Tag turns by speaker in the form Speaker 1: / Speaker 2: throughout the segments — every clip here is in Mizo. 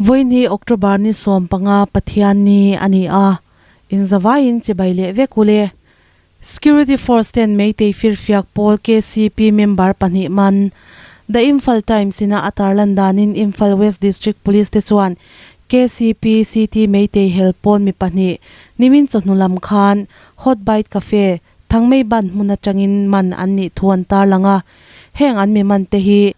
Speaker 1: Vawiin hi October ni 15 Pathianni a ni a, inzavaiin chibai leh vek ule. Security Force ten Meitei firfiak pawl KCP member pahnih man The Imphal Times ina a tarlan danin Imphal West District Police te chuan KCP CT Meitei hel pawl mi pahnih nimin chawhnu lam khan Hot Bite Cafe Thangmei ban hmun atangin man an nih thu an tarlang a, heng an mi man te hi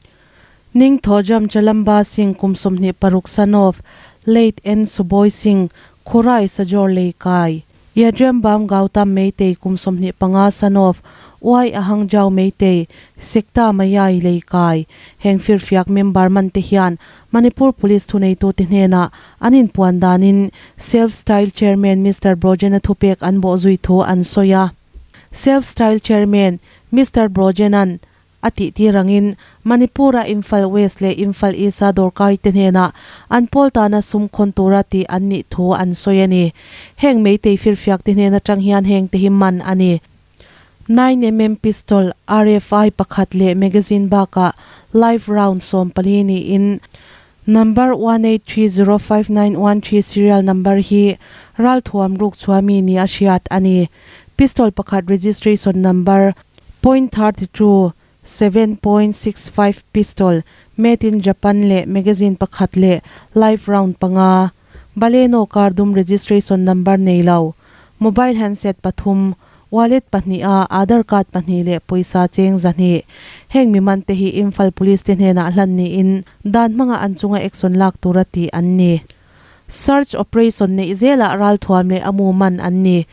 Speaker 1: Ningthawjam Chalamba Singh kum 26 son of late N Suboi Singh Khurai Sajor Leikai Yadriambam Gautam Meitei kum 25 son of Y Ahangjau Meitei Sekta Mayai Leikai heng firfiak member man te hian Manipur Police thuneitu te hnena an inpuan danin Self Style Chairman Mister Brojena thupek an bawh zui thu an sawi a. Self Style Chairman Mister Brojenan A tih tir angin Manipur-a Imphal West leh Imphal East-a dawrkai te hnenah an pawl tana sum khawn tura tih an nih thu an sawi a ni. Heng Meitei firfiak te hnen atang hian heng te hi man a ni. 9mm pistol, RFI pakhat leh magazine bakah live round 14 niin number 18305913 serial number hi ralthuam ruk chhuami ni a hriat a ni. Pistol pakhat registration number Point 32, 7.65 pistol made in Japan leh magazine pakhat leh live round panga, Baleno car dum registration number nei lo, mobile handset pathum, wallet pahnih a Aadhaar card pahnih leh pawisa cheng zahnih. Heng mi man te hi Imphal Police te hnenah hlan niin dan hmanga an chunga action lak tura tih an ni. Search operation neih zelah ralthuam leh a mu man an ni.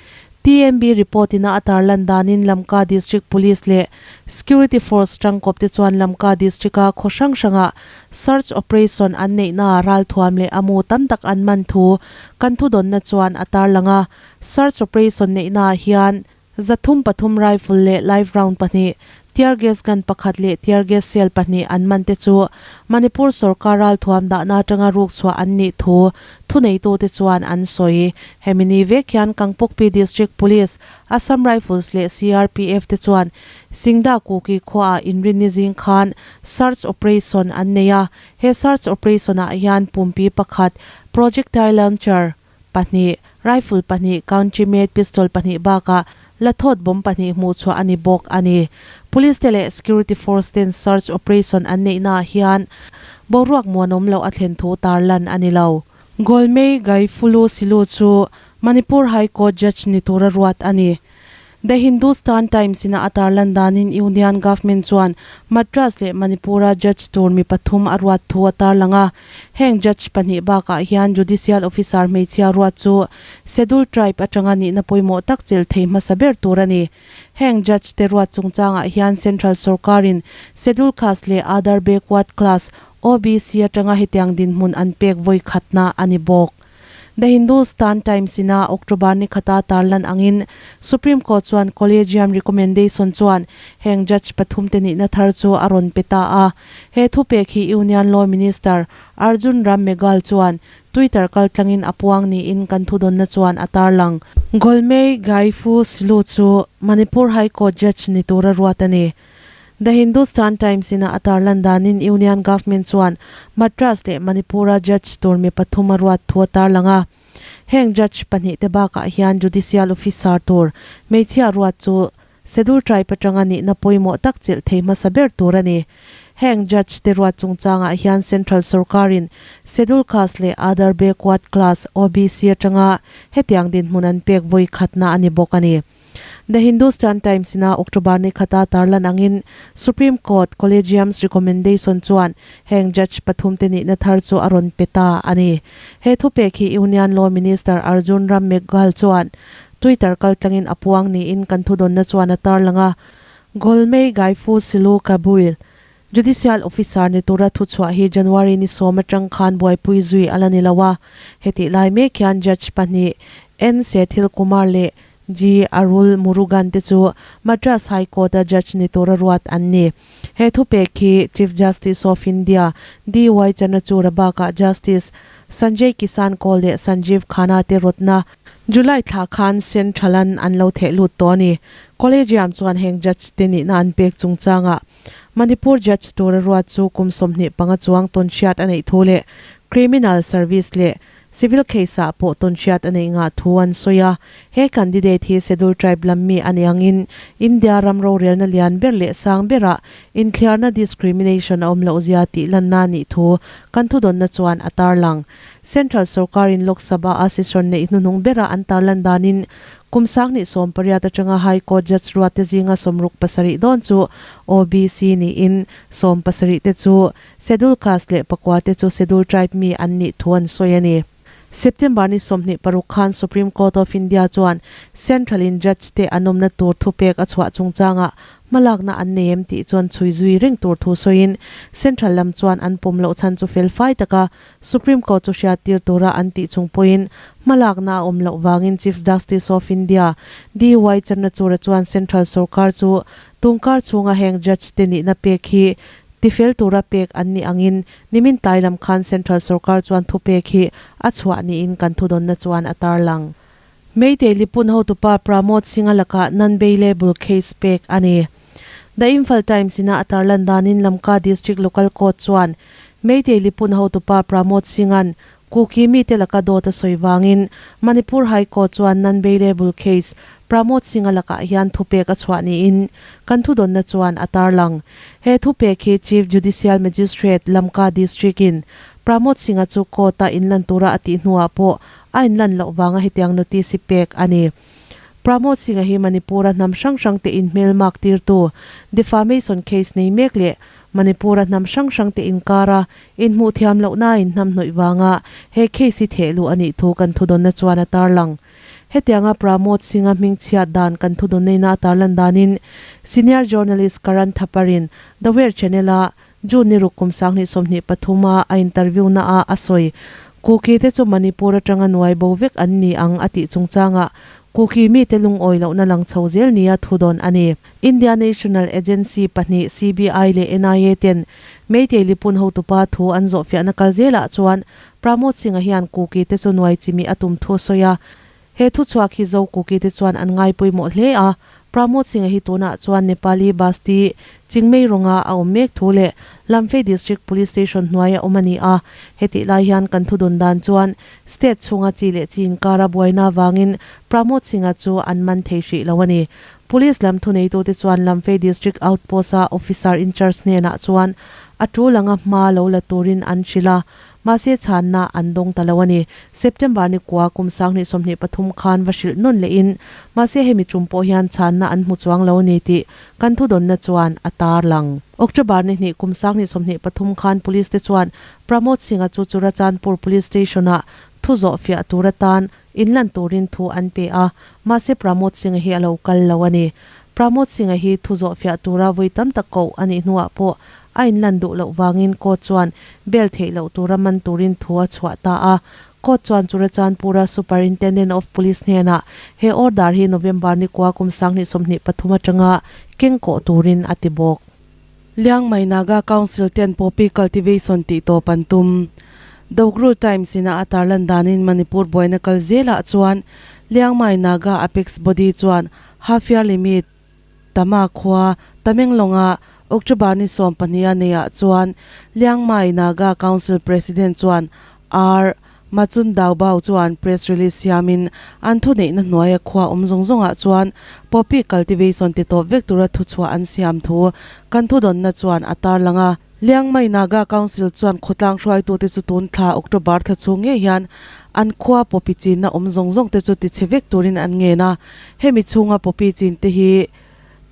Speaker 1: TMB report ina a tarlan danin Lamka District Police leh Security Force tangkawp te chuan Lamka District a khaw hrang hrangah search operation an neihnaah ralthuam leh a mu tam tak an man thu kan thudawnna chuan a tarlang a. Search operation neihnaah hian 303 rifle leh live round pahnih, tear gas gun pakhat leh tear gas shell pahnih an man te chu Manipur sorkar ralthuam dahna atanga ruk chhuah an nih thu thuneitute chuan an sawi. Hemi ni vek hian Kangpokpi District Police, Assam Rifles leh CRPF te chuan Singda Kuki khuaah inrinni zing khan search operation an nei a, he search operation ah hian pumpi pakhat, projectile launcher, pahnih, rifle pahnih, country made pistol pahnih bakah la thawt bomb pahnih hmuh chhuah a ni bawk a ni. Police te leh security force ten search operation an neihnaah hian boruak muanawm loh a thlen thu tarlan a ni lo. Golmei Gaifulu Silu chu Manipur High Court Judge ni tura ruat a ni. The Hindustan Times ina a tarlan danin Union Government chuan Madras leh Manipur-a judge tur mi pathum a ruat thu a tarlang a. Heng judge pahnih bakah hian judicial officer hmeichhia ruat chu Scheduled Tribe atanga nihna pawimawh tak chelh thei hmasa ber tur a ni. Heng judge te ruat chungchangah hian Central sorkarin Scheduled Caste leh Other Backward Class, OBC, atanga hetiang dinhmun an pek vawi khatna a ni bawk. The Hindustan Times ina October ni khata tarlan angin Supreme Court chuan Collegium recommendation chuan heng judge pathum te nihna thar chu a rawn pe ta a. He thupek hi Union Law Minister Arjun Ram Meghwal chuan Twitter kaltlangin a puang niin kan thudawnna chuan a tarlang. Golmei Gaifu Silu chu Manipur High Court judge ni tura ruat a ni. The Hindustan Times ina a tarlan danin Union Government chuan Madras leh Manipur-a judge tur mi pathum a ruat thu a tarlang a. Heng judge pahnih te bakah hian judicial officer tur hmeichhia ruat chu Schedule Tribe atanga nihna pawimawh tak chelh thei hmasa ber tur a ni. Heng judge te ruat chungchangah hian Central sorkarin Schedule Caste leh Other Backward Class, OBC, atanga hetiang dinhmun an pek vawi khatna a ni bawk a ni. The Hindustan Times ina October ni khata tarlan angin Supreme Court Collegium's recommendation chuan heng judge pathum te nihna thar chu a rawn pe ta a ni. He thupek hi Union Law Minister Arjun Ram Meghwal chuan Twitter kaltlangin a puang niin kan thudawnna chuan a tarlang a. Golmei Gaifu Silu Kabuil, Judicial Officer ni tura thuchhuah hi January ni sawm atang khan buaipui zui a la ni lo a. Hetih lai mek hian Judge pahnih N Sethil Kumar leh G Arul Murugan te chu Madras High Court-a judge ni tura ruat an ni. He thupek hi Chief Justice of India DY Chandrachud-a bakah Justice Sanjay Kisan Kaul leh Sanjeev Khanna te rawtna July thla khan Central-an an lo theh lut tawh a ni. Collegium chuan heng judge te nihna an pek chungchangah Manipur judge tura ruat chu kum 25 chuang tawn hriat a neih thu leh Criminal Service leh Civil case ah pawh tawnhriat a neih ngah thu an sawi a. He candidate hi Schedule Tribe lam mi a ni angin India ram rorelna lian ber leh sang berah inthliarna discrimination a awm loh zia tih lanna a nih thu kan thudawnna chuan a tarlang. Central sorkarin Lok Sabha a session neih hnuhnung bera an tarlan danin Kum 2018 atanga High Court Judge ruatte zinga 67 dawn chu OBC niin 70 te chu Schedule Caste leh pakua te chu Schedule Tribe mi an nih thu an sawi a ni. September ni 26 khan Supreme Court of India chuan Central in Judge te an awmna tur thupek a chhuah chungchangah hmalakna an nei em tih chuan chhui zui reng tur thu sawiin Central lam chuan an pawm loh chhan chu felfai taka Supreme Court chu hriattir tura an tih chung pawhin hmalakna a awm loh vangin Chief Justice of India DY Chandrachura chuan Central sorkar chu tungkar chhunga heng judge te nihna pek hi tifel tura pek an nih angin nimin tlai lam khan Central sorkar chuan thupek hi a chhuah niin kan thudawnna chuan a tarlang. Meitei Lipun hotupa Pramod Singh-a lakah non-bailable case pek a ni. The Imphal Times ina a tarlan danin Lamka District Local Court chuan Meitei Lipun hotupa Pramod Singh-a'n Kuki mite laka dawt a sawi vangin Manipur High Court chuan non-bailable case Pramod Singh-a lakah hian thupek a chhuah niin kan thudawnna chuan a tarlang. He thupek hi Chief Judicial Magistrate Lamka District-in Pramod Singh-a chu court-a inlan tura a tih hnuah pawh A inlan loh vanga hetiang notice hi pek a ni. Pramod Singh-a hi Manipur-a hnam hrang hrang te inhmelmak tirtu, defamation case nei mek leh Manipur-a hnam hrang hrang te inkara inhmuh thiam lohna inhnam hnawih vanga he case hi theh luh a nih thu kan thudawnna chuan a tarlang. Hetianga Pramod Singh-a hmingchhiat dan kan thudawnneina a tarlan danin senior journalist Karan Thapar-in The Wire Channel-a June ni ruk kum 2023 a a interview na ah a sawi. Kuki te chu Manipur atanga nuai bo vek an ni ang a tih chungchangah Kuki mite lungawi lohna lang chho zel nia thu dawn a ni. India National Agency pahnih CBI leh NIA ten Meitei Lipun hotupa thu an zawhfiahna kal zelah chuan Pramod Singh-a hian Kuki te chu nuai chimih a tum thu a sawi a. He thuchhuak hi Zo Kuki te chuan an ngai pawimawh hle a, Pramod Singh-a hi tunah chuan Nepali Basti Chingmei rawnga a awm mek thu leh Lamphei District Police Station hnuaia awm a ni a. Hetih lai hian kan thudun dan chuan State chhunga chi leh chi inkara buaina avangin Pramod Singh-a chu an man thei hrih lo a ni. Police lam thuneitute chuan Lamphei District Outpost-a Officer in Charge hnenah chuan a tul anga hma lo la turin an hrilh a. Mahse chhanna an dawng ta lo a ni. September ni kua kum 2023 khan va hrilh nawn lehin mahse hemi tum pawh hian chhanna an hmu chuang lo a ni tih kan thudawnna chuan a tarlang. October ni hnih kum 2023 khan Police te chuan Pramod Singh-a chu Churachandpur Police Station-ah thu zawh fiah tur atan inlan turin thu an pe a, mahse Pramod Singh-a hi a lo kal lo a ni. Pramod Singh-a hi thu zawh fiah tura vawi tam tak koh a nih hnuah pawh a inlan duh loh vangin court chuan bail theih loh tura man turin thu a chhuah ta a. Court chuan Churachandpur-a Superintendent of Police hnenah he order hi November ni kua kum 2023 atanga keng kawh turin a ti bawk. Liangmai Naga Council ten Poppy Cultivation tih tawp an tum. Dogrul Times ina a tarlan danin Manipur buaina kal zelah chuan Liangmai Naga Apex Body chuan Half Year Limit Tama khua Tamenglonga October ni 12 a neiah chuan Liangmai Naga Council President chuan R. Machun Daubau chuan press release siamin an thuneihna hnuaia khua awm zawng zawngah chuan poppy cultivation ti tawp vek tura thuchhuah an siam thu kan thudawnna chuan a tarlang a. Liangmai Naga Council chuan khawtlang hruaitute chu tun thla October thla chhung ngei hian an khua poppy chinna awm zawng zawng te chu tichhe vek turin an ngen a. Hemi chhunga poppy chin te hi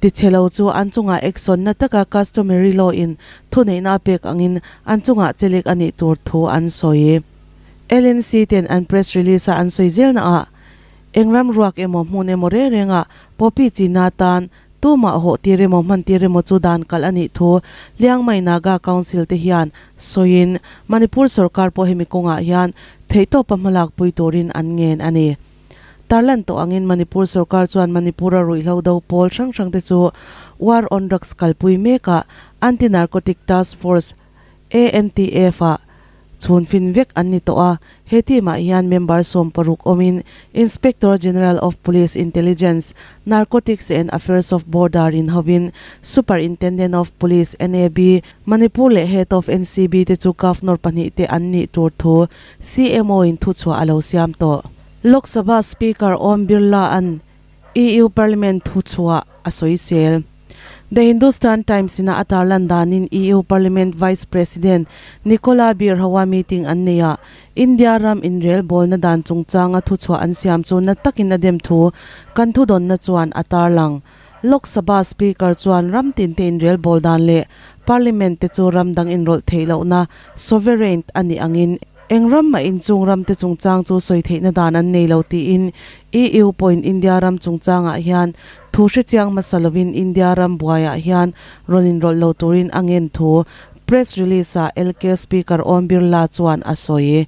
Speaker 1: tichhe lo chu an chungah action na taka customary law in thuneihna a pek angin an chungah chelek a nih tur thu an sawi. LNC ten an press release a an sawi zelna ah eng ram ruak emaw hmun emaw reng reng ah poppy china tan tumah hawh tir emaw hman tir emaw chu dan kalh a nih thu Liangmai Naga Council te hian sawiin Manipur sorkar pawh hemi kawngah hian theihtawpa hmalak pui turin an ngen a ni. Tarlan tawh angin Manipur sorkar chuan Manipur-a ruihhlo do pawl hrang hrang te chu War on Drugs kalpui mekah Anti-Narcotic Task Force, ANTF, ah chhun fin vek an ni tawh a. He team ah hian member 60 awmin Inspector General of Police Intelligence, Narcotics and Affairs of Border in hovin Superintendent of Police, NAB, Manipur leh Head of NCB te chu Governor pahnihte an nih tur thu CMO in thuchhuah a lo siam tawh. Lok Sabha Speaker Om Birla an EU Parliament thuchhuah a sawisel. The Hindustan Times ina a tarlan danin EU Parliament Vice President Nicola Birhawa meeting an nei a, India ram inrel bawlna dan chungchanga thuchhuah an siam chu na takin a dem thu kan thudawnna chuan a tarlang. Lok Sabha Speaker chuan ram tinte inrel bawl dan leh Parliament te chu ram dang inrawlh theih lohna sovereign a nih angin eng ram mah inchung ram te chungchang chu sawi theihna dan an nei lo tiin EU pawhin India ram chungchangah hian thu hrechiang hmasa lovin India ram buaiah hian rawn inrawlh lo turin a ngen thu press release-ah LK Speaker Om Birla chuan a sawi.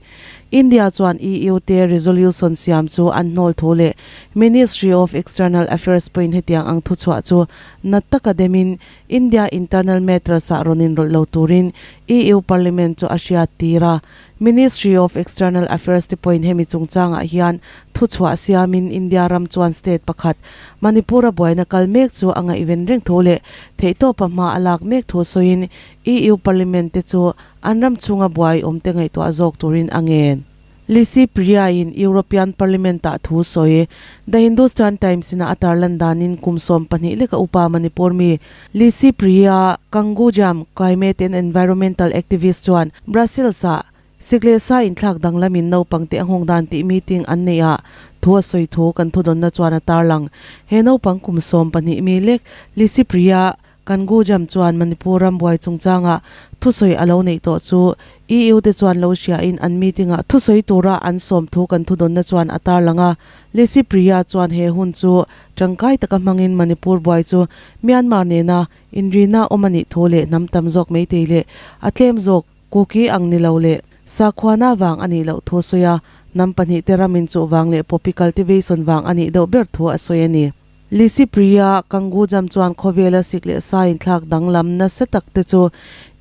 Speaker 1: India chuan EU te resolution siam chu an hnawl thu leh Ministry of External Affairs pawhin hetiang ang thuchhuah chu nat taka demin India internal matters-ah rawn inrawlh lo turin EU Parliament chu a hriat tir a. Ministry of External Affairs te pawhin hemi chungchangah hian thuchhuah siamin India ram chuan state pakhat Manipur-a buaina kal mek chu a ngaihven reng thu leh theihtawpa hma a lak mek thu sawiin EU Parliament te chu an ram chhunga buai awm te ngaihtuah zawk turin a ngen. Lisi Priya-in European Parliament-ah thu sawi. The Hindustan Times-ina a tarlan danin kum 12 leka upa Manipur mi Lisi Priya Kangujam, climate and environmental activist chuan Brussels-ah Siklehsa inthlak danglamin naupang te a nghawng dan tih meeting an neih ah thu a sawi thu kan thudawnna chuan a tarlang. He naupang kum 12 mi lek Lisi Priya Kangujam chuan Manipur ram buai chungchangah thusawi a lo neih tawh chu EU te chuan lo hriain an meeting-ah thusawi tura an sawm thu kan thudawnna chuan a tarlang a. Lisi Priya chuan he hun chu tangkai taka hmangin Manipur buai chu Myanmar nena inrina awm a nih thu leh hnam tam zawk meitei leh a tlem zawk Kuki ang ni lo leh sakhuana vang a nih loh thu a sawi a, hnam pahnihte ram inchuh vang leh poppy cultivation vang a nih deuh ber thu a sawi a ni. Lisi Priya Kangujam chuan khawvela sik leh sa inthlak danglam nasa tak te chu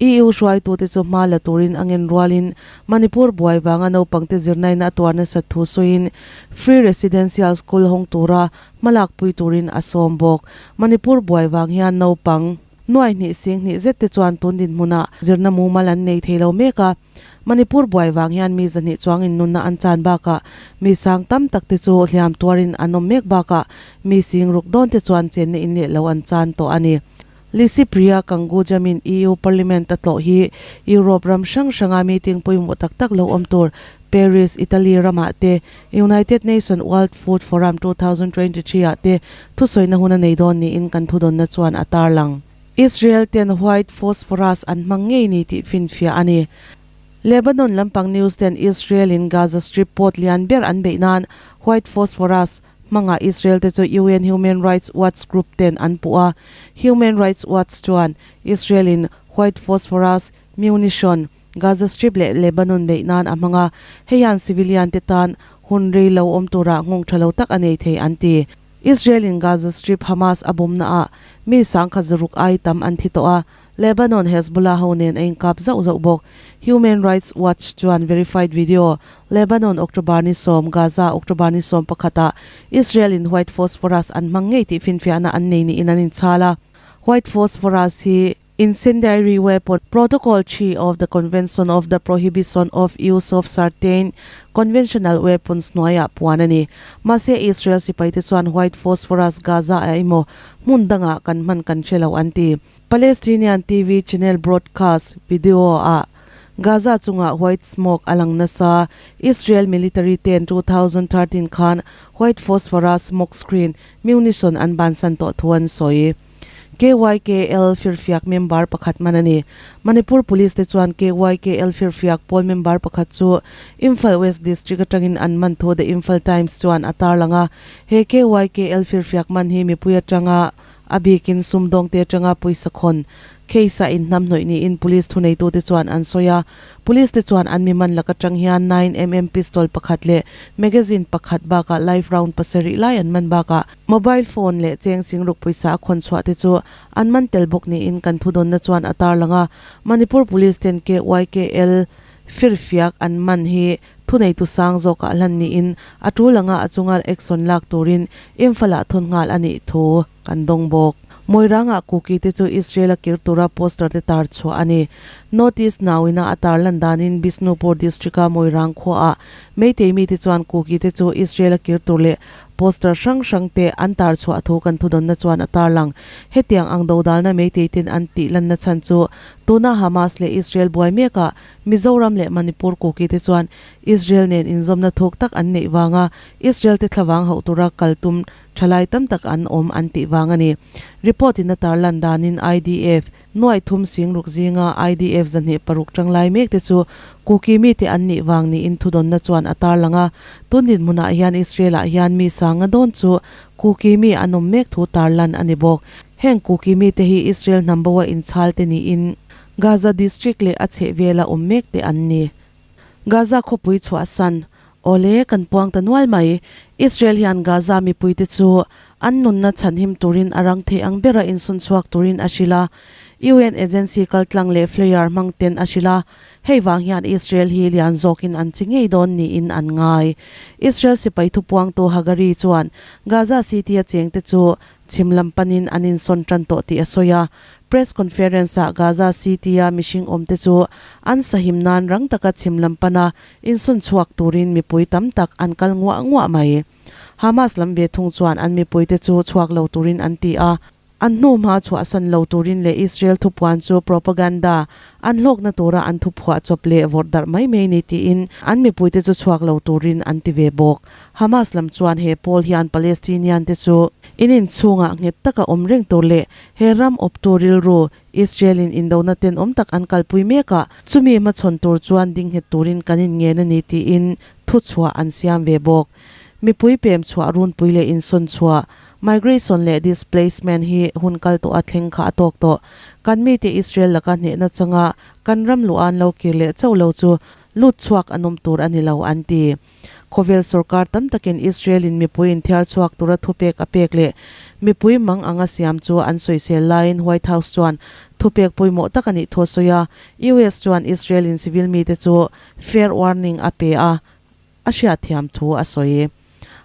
Speaker 1: EU hruaitute chu hma la turin a ngen rualin Manipur buai vanga naupangte zirnaina a tuar nasat thu sawiin Free Residential School hawng tura hmalakpui turin a sawm bawk. Manipur buai vang hian naupang nuai hnih sing hnih zet te chuan tun dinhmunah zirna mumal an nei thei lo mek a. Manipur buai vang hian mi zahnih chuangin nunna an chan bakah mi sang tam tak te chu hliam tuarin an awm mek bakah mi sing ruk dawn te chuan chenna in leh lo an chan tawh a ni. Licypriya Kangujam-in EU Parliament a tlawh hi Europe ram hrang hranga meeting pawimawh tak tak lo awm tur Paris, Italy ramah te United Nation World Food Forum 2023 ah te thusawina hun a nei dawn niin kan thudawnna chuan a tarlang. Israel ten white phosphorus an hmang ngei ni tih finfiah a ni. Lebanon lampang news ten Israel in Gaza Strip port lian ber an beih nan white phosphorus hmangah Israel te chu UN Human Rights Watch group ten an puh a. Human Rights Watch chuan Israel in white phosphorus munition Gaza Strip leh Lebanon beih nan a hmang a, hei hian civilian te tan hun rei lo awm turah nghawng tha lo tak a nei thei an ti. Israel in Gaza Strip Hamas a bawmna ah mi sangkhat zaruk ai tam an thi tawh a, Lebanon Hezbollah ho nen a inkap zauh zauh bawk. Human Rights Watch chuan verified video, Lebanon October ni 10, Gaza October ni 11 ah Israel in white phosphorus an hmang ngei tih finfiahna an nei niin an inchhal a. White phosphorus hi Incendiary weapon, Protocol 3 of the Convention of the Prohibition of Use of Certain Conventional Weapons hnuaiah puan a ni. Mahse, Israel sipaite chuan White Phosphorus Gaza ah emaw hmun dangah kan hman kan hre lo an ti. Palestinian TV channel broadcast video ah Gaza chungah white smoke a lang nasa. Israel military ten 2013 khan White Phosphorus smoke screen munition an bansan tawh thu an sawi. KYKL firfiak member pakhat man a ni. Manipur Police te chuan KYKL firfiak pawl member pakhat chu Imphal West District atangin an man thu The Imphal Times chuan a tarlang a. He KYKL firfiak man hi mipui atanga a bikin sumdawng te atanga pawisa khawn case ah inhnamhnawih niin Police thuneitute chuan an sawi a. Police te chuan an mi man lak atang hian 9mm pistol pakhat leh magazine pakhat bakah live round pasarih lai an man bakah Mobile phone leh cheng singruk pawisa a khawn chhuah te chu an man tel bawk niin kan thudawnna chuan a tarlang a. Manipur Police ten KYKL firfiak an man hi Thuneitu sang zawkah hlan niin a tul anga a chunga action lak turin Imphal-ah thawn nghal a nih thu kan dawng bawk. Moirangah Kuki te chu Israel-a kir tura poster te tar chhuah a ni. North East Now-ina a tar lan danin Bishnupur district-a Moirang khuaah Meitei mite chuan Kuki te chu Israel-a kir tur leh Poster hrang hrang te an tar chhuah thu kan thudawnna chuan a tarlang. Hetiang ang dodalna Meitei ten an tih lanna chhan chu tuna Hamas leh Israel buai mekah Mizoram leh Manipur Kuki te chuan Israel nen inzawmna thuk tak an neih vanga Israel te thlavang hauh tura kal tum thalai tam tak an awm an tih vang a ni. Report in a tarlan danin IDF Nuaih thum singruk zinga IDF 206 tanglai mek te chu Kuki mite an nih vang niin thudawnna chuan a tarlang a. Tun dinhmunah hian Israel-ah hian mi sanga dawn chu Kuki mi an awm mek thu tarlan a ni bawk. Heng Kuki mite hi Israel hnam boa inchhal te niin Gaza district leh a chhehvela awm mek te an ni. Gaza khawpui chhuahsan, Awle, kan puang ta nual mai. Israel hian Gaza mipuite chu an nunna chhanhim turin a rang thei ang bera insun chhuak turin a hrilh a. UN agency kaltlang leh flyer hmang ten a hrilh a. Hei vang hian Israel hi lian zawkin an chi ngei dawn niin an ngai. Israel sipai thupuangtu Hagari chuan Gaza City-a chengte chu Chhim lam panin an insawn tan tawh tih a sawi a. Press conference-ah Gaza City-a mihring awmte chu an sahim nan rang taka chhim lam pana insawn chhuak turin mipui tam tak an kal nguah nguah mai. Hamas lam ve thung chuan an mipuite chu chhuak lo turin an ti a. An hnuhma chhuahsan lo turin leh Israel thupuan chu propaganda an hlawkna tura an thuphuah chawp leh vawrh darh mai mai ni tiin an mipuite chu chhuak lo turin an ti ve bawk. Hamas lam chuan he pawl hian Palestinian te chu in inchhungah nghet taka awm reng tur leh he ram awptu rilru Israel in indona tenawm tak an kalpui mek a, chumi hmachhawn tur chuan ding nghet turin kan inngen a ni tiin thuchhuah an siam ve bawk. Mipui pem chhuah runpui leh insawn chhuah, migration leh displacement, hi hun kal tawha thleng kha a tawk tawh. Kan mite Israel laka hnehna changa kan ram luh an lo kir leh chauh lo chu lut chhuak an awm tur a ni lo an ti. Khawvel sorkar tam takin Israel-in mipui inthiar chhuak tura thupek a pek leh mipui mang anga siam chu an sawisel laiin White House chuan thupek pawimawh tak a nih thu a sawi a. US chuan Israel-in civil mite chu fair warning a pe a, a hriatthiam thu a sawi.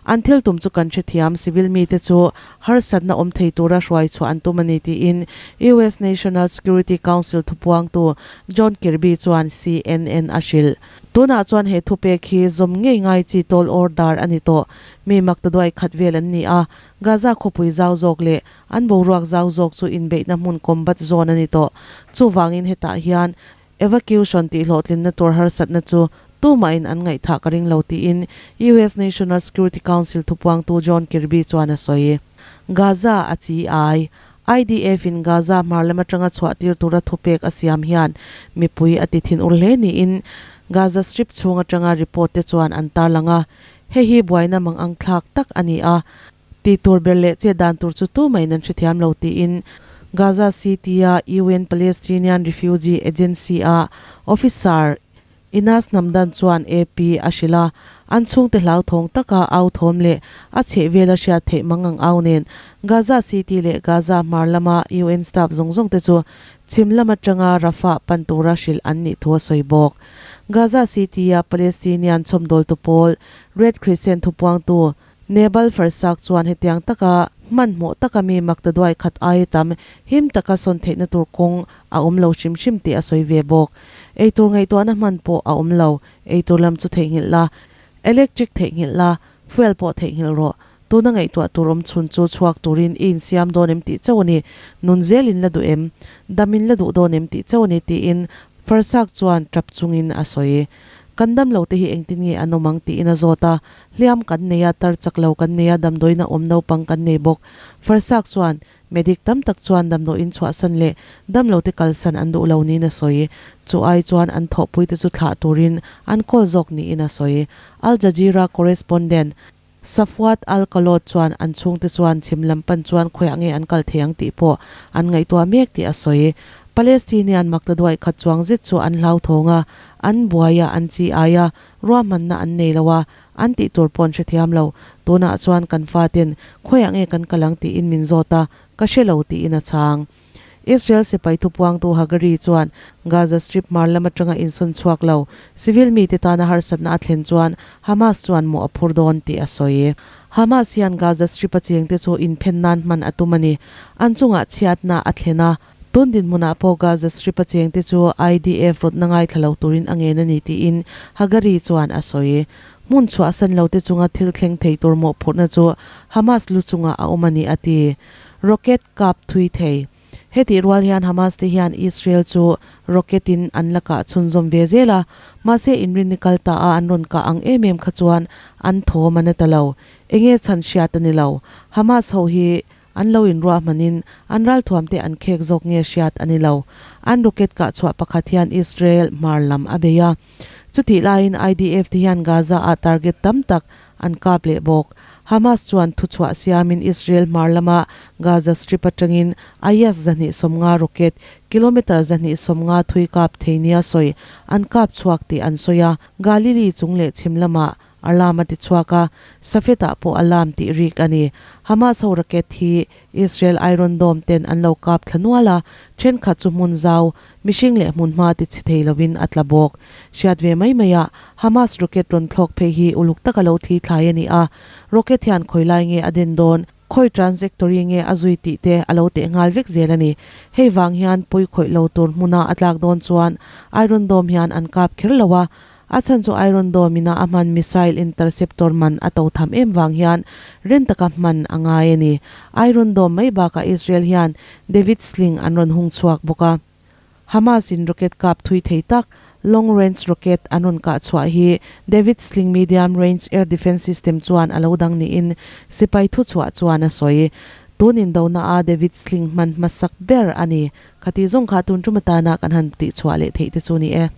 Speaker 1: An thil tum chu kan hrethiam, civil mite chu harsatna awm thei tura hruai chhuah an tum a ni tiin US National Security Council thupuangtu John Kirby chuan CNN a hrilh. Tunah chuan he thupek hi zawm ngei ngai chi tawl order a ni tawh. Mi mak ta duai khat vel an ni a, Gaza khawpui zau zawk leh an boruak zau zawk chu inbeihna hmun combat zone a ni tawh. Chuvangin hetah hian evacuation tih hlawhtlinna tur harsatna chu tumahin an ngaihthah ka ring lo tiin US National Security Council thupuangtu John Kirby chuan a sawi. Gaza a chi ai. IDF in Gaza hmar lam atanga chhuah tir tura thupek a siam hian mipui a ti thin ur hle niin Gaza Strip chhung atanga report te chuan an tarlang a. Hei hi buaina mang ang thlak tak a ni a, tih tur ber leh chet dan tur chu tumah-in an hrethiam lo tiin Gaza City-a UN Palestinian Refugee Agency-a officer Inas Namdan chuan AP a hrilh a, an chhungte hlauthawng taka au thawm leh a chhehvela hriat theih mang ang au nen Gaza City leh Gaza hmar lama UN staff zawng zawng te chu chhim lam atanga Rafah pan tura hrilh an nih thu a sawi bawk. Gaza City-a Palestinian chhawmdawltu pawl Red Crescent thupuangtu Nebal Farsak chuan hetiang taka hmanhmawh taka mi makta duai khat aia tam him taka sawn theihna tur kawng a awm lo hrim hrim tih a sawi ve bawk. Eitur ngaihtuahna hman pawh a awm lo. Eitur lam chu theihnghilh la, electric theihnghilh la, fuel pawh theihnghilh rawh. Tuna ngaihtuah tur awm chhun chu chhuak turin i insiam dawn em tih chauh a ni. Nun zelin la duh em? Dam in la duh dawn em tih chauh a ni tiin Farsak chuan tap chungin a sawi. Kan damlo te hi engtin nge an awm ang tiin a zawt a, hliam kan nei a, tar chak lo kan nei a, damdawiin a awm naupang kan nei bawk. Farsak chuan medic tam tak chuan damdawiin chhuahsan leh damlo te kalsan an duh lo niin a sawi. Chu ai chuan an thawhpui te chu thlah turin an kawl zawk niin a sawi. Al Jazeera correspondent Safwat Al-Kalot chuan an chhungte chuan chhim lam pan chuan khawiah nge an kal thei ang tih pawh an ngaihtuah mek tih a sawi. Palestinian makta duai khat chuang zet chu an hlauthawng a, an buai a, an chi ai a, ruahmanna an nei lo a, an tih tur pawh an hrethiam lo. Tunah chuan kan faten khawiah nge kan kal ang tiin min zawt a, ka hre lo tiin a chhang. Israel sipai thupuangtu Hagari chuan Gaza Strip hmar lam atanga insawn chhuak lo civil mite tana harsatna a thlen chuan Hamas chuan mawh a phur dawn tih a sawi. Hamas hian Gaza Strip a chengte chu inphen nan hman a tum a ni. An chungah chhiatna a thlen a. Tun dinhmunah pawh Gaza Strip a chengte chu IDF rawtna ngaithla lo turin a ngen a ni tiin Hagari chuan a sawi. Hmun chhuahsan lote chunga thil thleng thei tur mawhphurhna chu Hamas lu chungah a awm a ni a ti. Rocket kap thui thei. Hetih rual hian Hamas te hian Israel chu rocket in an la kah chhunzawm ve zel a, mahse inrinni kal ta a an rawn kah ang em em kha chuan an thawm a na ta lo. Enge chhan hriat a ni lo. Hamas ho hi an lo inruahman in an ralthuam te an khek zawk nge hriat a ni lo. An rocket kah chhuah pakhat hian Israel hmar lam a bei a. Chutih laiin IDF te hian Gaza ah target tam tak an kap leh bawk. Hamas chuan thuchhuah siamin Israel hmar lama Gaza Strip atangin IS 250 rocket, kilometre 250 thui kap thei nia sawi an kap chhuak tih an sawi a. Galilee chung leh chhim lamah alarm a ti chhuak a, Safed-ah pawh alarm tih rik a ni. Hamas ho rocket hi Israel Iron Dome ten an lo kap thla nual a, thenkhat chu hmun zau, mihring leh hmunhma ti chhe thei lovin a tla bawk. Hriat ve mai mai a, Hamas rocket rawn thlawk phei hi uluk taka lo thli thlai a ni a, rocket hian khawi lai nge a den dawn, khawi trajectory nge a zui tih te a lo teh nghal vek zel a ni. Hei vang hian pawi khawih lo tur hmuna a tlak dawn chuan Iron Dome hian an kap kher lo a, A chhan chu Iron Dome ina a hman missile interceptor man a to tham em vang hian ren taka hman a ngai a ni. Iron Dome mai bakah Israel hian David Sling an rawn hung chhuak bawk a. Hamas in rocket kap thui thei tak long range rocket an rawn kah chhuah hi David Sling medium range air defence system chuan a lo dang niin sipai thuchhuah chuan a sawi. Tun indona a David Sling hman hmasak ber a ni. Khati zawng kha tun tum atana kan han tihchhuah leh theih te chu ni e.